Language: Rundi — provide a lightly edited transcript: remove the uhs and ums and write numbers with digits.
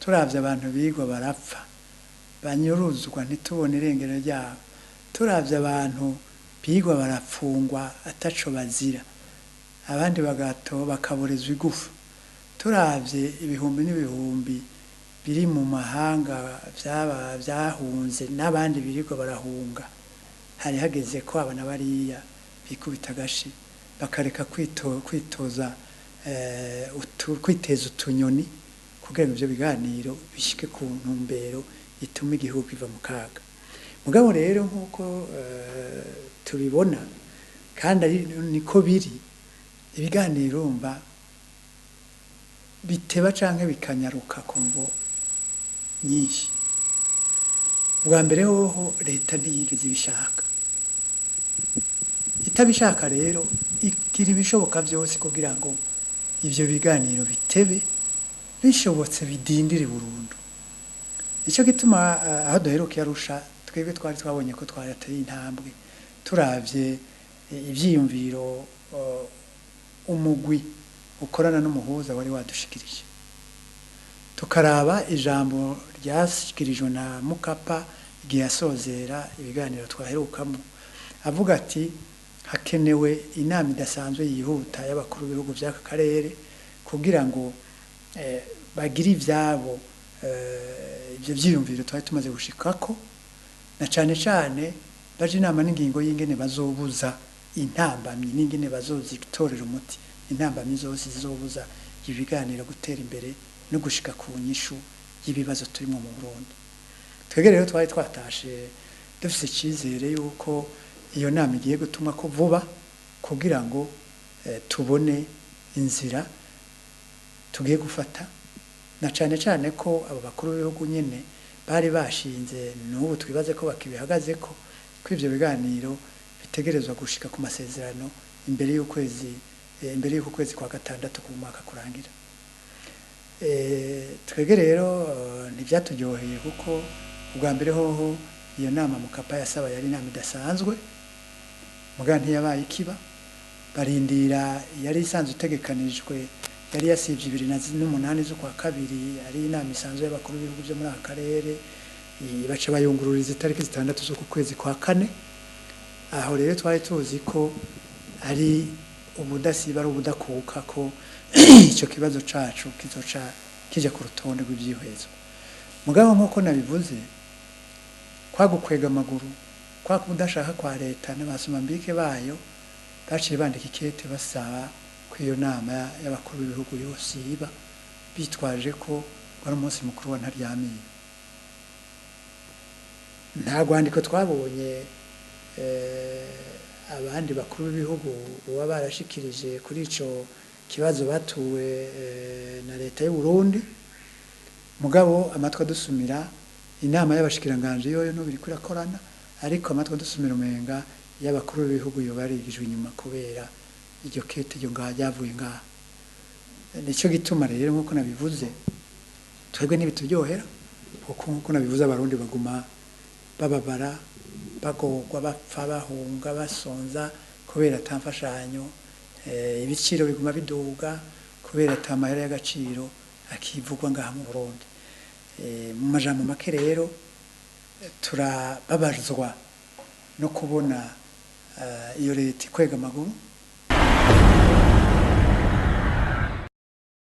Turavye abantu bigwa barapfa, banyuruzwa ntitubone irengero ryabo, turavye abantu bigwa barafungwa ataco bazira, abandi bagato bakaborezwa igufa, turavye ibihumbi n'ibihumbi biri mu mahanga vyaba vyahunze n'abandi birigwa barahunga, hari hageze ko aba na bariya bikubita agashi bakareka kwitoza kwiteza utunyoni kugira ngo ivyo biganiro bishike ku ntumbero ituma igihugu kiva mu kaga. Mugabo rero nk'uko tubibona kandi ari niko biri, ibiganiro mba biteba canke bikanyaruka ku mvo nyinshi. Ubwa mbere hoho leta ntiyigeze ibishaka, itabishaka rero igira ibishoboka vyose kugira ngo ivyo biganiro bitebe, bishobotse bidindire burundu. Nico gituma aho duheruka Arusha twebwe twari twabonye ko twarateye intambwe, turavye ivyiyumviro umugwi ukorana n'umuhuza wari wadushikirije, tukaraba ijambo ryashikirijwe na Mukapa igihe yasozera ibiganiro twaherukamo, avuga ati hakenewe inama idasanzwe yihuta y'abakuru b'ibihugu vy'aka karere kugira ngo bagire ivyabo ivyo vyiyumviro twari tumaze gushikako, na cane cane baje inama n'ingingo y'ingene bazobuza intambamyi n'ingene bazozitorera umuti intambamyi zose zizobuza ibiganiro gutera imbere no gushika ku nyishu y'ibibazo turimo mu Burundi. Twebwe rero twari twatashe dufise icizere yuko iyo nama igiye gutumwa ko vuba kugira ngo tubone inzira tugiye gufata, na cane cane ko abo bakuru b'ibihugu nyene bari bashinze, n'ubu twibaze ko bakibihagazeko, ko ivyo biganiro bitegerezwa gushika ku masezerano imbere y'ukwezi imbere y'uko kwezi kwa gatandatu ku mwaka kurangira. Twebwe rero ntivyaturyoheye kuko ubwa mbere hoho iyo nama Mukapa yasaba yari inama idasanzwe, muga ntiyabaye ikiba, barindira yari isanzwe itegekanijwe, yari yasivye 28 z'ukwa kabiri, ari inama isanzwe y'abakuru b'ibihugu vyo muri aka karere, baca bayungururiza itariki 6 z'uku kwezi kwa kane. Aho rero twari tuzi ko ari ubudasiba ari ubudakuka ko ico kibazo cacu kizoca kija ku rutonde rw'ivyihwezo. Mugabo nk'uko nabivuze, kwa gukwega amaguru, kwa kudashaka kwa leta n'abasomambike bayo, baciye bandika ikete basaba ko iyo nama y'abakuru b'ibihugu yose iba, bitwaje ko wari umunsi mukuru wa Ntaryamira. Nta rwandiko twabonye abandi bakuru b'ibihugu baba barashikirije kuri ico kibazo batuwe na leta y'u Burundi. Mugabo amatwi adusumira, inama y'abashikiranganje yoyo n'ubu iriko irakorana, ariko amatwi adusumira umenga y'abakuru b'ibihugu yo barigijwe inyuma kubera iryo kete ryo ngaha ryavuye ngaha. Nico gituma rero nk'uko nabivuze, twebwe ntibituryohera, kuko nk'uko nabivuze abarundi baguma bababara, bagorwa, bapfa, bahunga, basonza kubera ata mfashanyo, ibiciro biguma biduga kubera ata mahera y'agaciro akivugwa ngaha mu Burundi. Mu majambo make rero turababazwa no kubona iyo leta ikwega amaguru.